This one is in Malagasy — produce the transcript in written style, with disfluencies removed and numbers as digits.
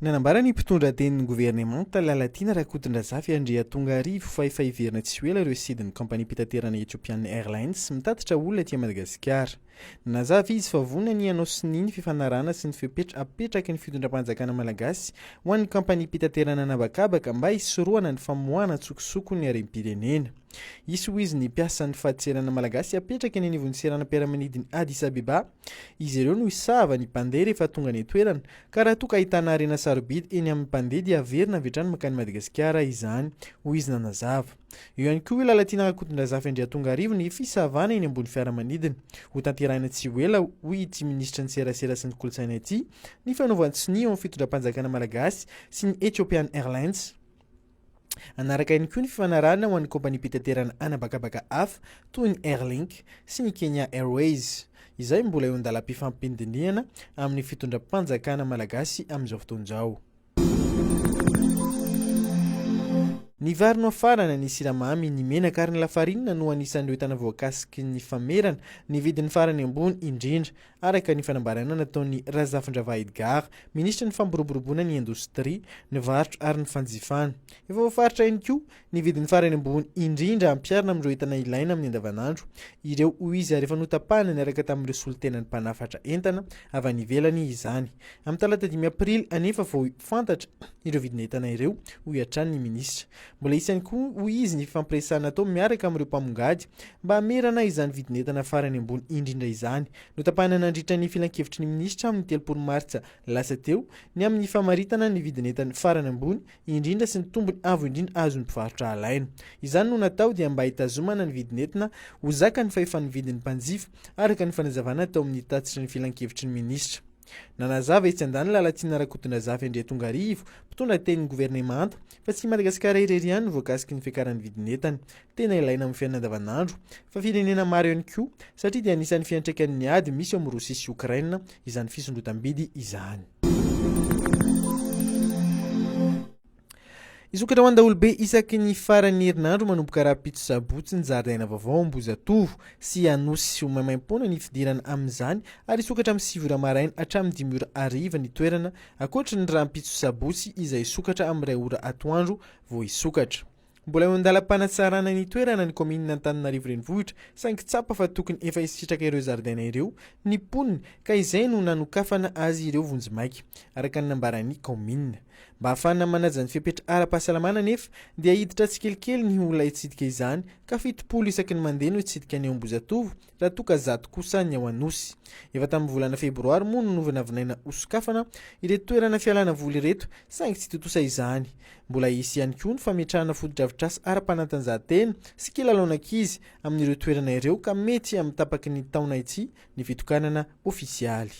Nanambara ny mpitondra tenin'ny governemanta, Lalatiana Rakotondrazafy Andriatongarivo fa efa hiverina tsy ho ela ireo sidin'ny kaompaniam-pitaterana Ethiopian Airlines mitatitra olona aty Madagasikara. Nanazava izy fa vonona ny hanao sonia ny fifanarahana sy ny fepetra apetraky ny fitondram-panjakana malagasy ho an'ny kaompaniam-pitaterana an'habakabaka mba hisorohana ny famoahana an-tsokosoko ny harem-pirenena. Hisy hoy izy ny mpiasan'ny fadintseranana malagasy hapetraka eny anivon'ny seranam-piaramanidin'i Addis Abeba. Izy ireo no hisava ny mpandeha rehefa tonga any an-toerana, ka raha toa ka ahitana harena sarobidy eny amin'ny mpandeha dia averina avy hatrany mankany Madagasikara izany, hoy izy nanazava. Eo ihany koa hoy Lalatiana Rakotondrazafy Andriatongarivo ny fisavana eny ambony fiaramanidina. Hotanterahina tsy ho ela, hoy ity minisitry ny serasera sy ny kolontsaina ity, ny fanaovan-tsonia eo amin'ny fitondram-panjakana malagasy sy ny Ethiopian Airlines. Hanaraka ihany koa ny fifanarahana ho an'ny kaompaniam-pitaterana an'habakabaka hafa toy ny Airlink sy ny Kenya Airways, izay mbola eo an-dalam-pifampidinihana amin'ny fitondram-panjakana malagasy amin'izao fotoana izao. Ny vary nohafarana, ny siramamy, ny menaka ary ny lafarinina no anisan'ireo entana voakasiky ny famerana ny vidiny farany ambony indrindra araka ny fanambarana nataon'i Razafindravahy Edgard, minisitry ny Fampiroboroboana ny Indostria, ny Varotra ary ny Fanjifana. Efa voafaritra ihany koa ny vidiny farany ambony indrindra ampiharina amin'ireo entana ilaina amin'ny andavanandro ireo, hoy izy, ary efa notapahana niaraka tamin'ireo solontenan'ny mpanafatra entana avy any ivelany izany. Amin'ny talata dimy aprily anefa vao fantatra ireo vidin'entana ireo, hoy hatrany ny minisitra. Mbola hisy ihany koa, hoy izy, ny fifampiresahana atao miaraka amin'ireo mpamongady mba hamerana izany vidin'entana farany ambony indrindra izany. Notapahina nandritra ny filankevitry ny minisitra amin'ny 30 martsa lasa teo ny amin'ny famaritana ny vidin'entana farany ambony indrindra sy ny tombony avo indrindra azon'ny mpivarotra alaina. Izany no natao dia mba hitazomana ny vidin'entana ho zakan'ny fahefan'ny vidin'ny mpanjifa, araka ny fanazavana tao amin'ny tatitry ny filankevitry ny minisitra. Nanazava etsy andaniny Lalatiana Rakotondrazafy Andriatongarivo, mpitondra tenin'ny governemanta, fa tsy i Madagasikara irery ihany no voakasiky ny fiakaran'ny vidin'entana. Tena ilaina amin'ny fiainana andavanandro, fa firenena maro ihany koa, satria dia anisan'ny fiantraikan'ny ady misy eo amin'i Rosia sy Okraina izany fisondrotam-bidy izany. Hisokatra ho an-daholobe isaky ny faran'ny herinandro manomboka rahampitso sabotsy ny zaridaina vaovao Ambohijatovo sy Anosy. Ho maimaimpoana ny fidirana amin'izany ary hisokatra amin'ny sivy ora maraina hatramin'ny dimy ora hariva ny toerana, ankoatry ny rahampitso sabotsy izay hisokatra amin'ny iray ora atoandro vao hisokatra. Mbola eo an-dalam-panatsarana ny toerana ny kaominina Antananarivo Renivohitra saingy tsapa fa tokony efa hisitraka ireo zaridaina ireo ny mponina ka izay no nanokafana azy ireo vonjimaika, araka ny nambaran'ny kaominina. Mba hahafahana manaja ny fepetra ara-pahasalamana anefa dia hiditra tsikelikely ny olona hitsidika izany ka 70 isaky ny mandeha no hitsidika ny ao Ambohijatovo raha toa ka 100 kosa ny ao Anosy. Efa tamin'ny volana febroary moa no novinavinaina hosokafana ireto toerana fialana voly ireto saingy tsy tontosa izany. Mbola hisy ihany koa ny fametrahana fotodrafitrasa ara-panatanjahantena sy kilalaon'ankizy amin'ireo toerana ireo ka mety amin'ny tapaky ny taona ity ny fitokanana ofisialy.